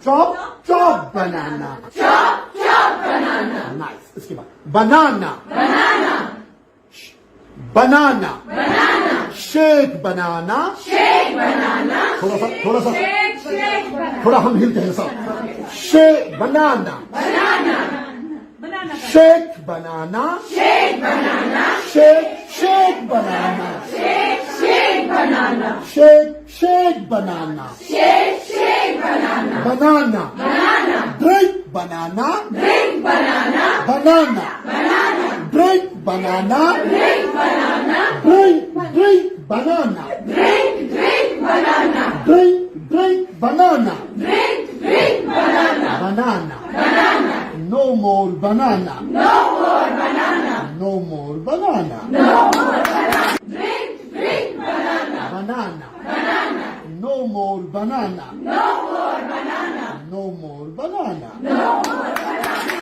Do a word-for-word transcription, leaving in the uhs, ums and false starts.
Chop, chop banana. Chop, chop banana. Nice. इसके बाद banana. Banana. Banana. Banana. Shake banana. Shake banana. थोड़ा सा, थोड़ा सा, shake, shake banana. थोड़ा हम हिलते हैं सब. Shake banana. Banana. Banana. Shake banana. Shake banana. Shake, shake banana. Shake, shake banana. Shake, shake banana. Shake, shake banana. Banana. Banana. Drink banana. Drink banana. Banana. Banana. Drink banana. Drink banana. Drink, drink banana. Drink, drink banana. Drink, drink banana. Drink, drink banana. Banana. Banana. No more banana. No more banana. No more banana. No more banana. Drink, drink banana. Banana. Banana. No more banana. No more banana. No more banana. No more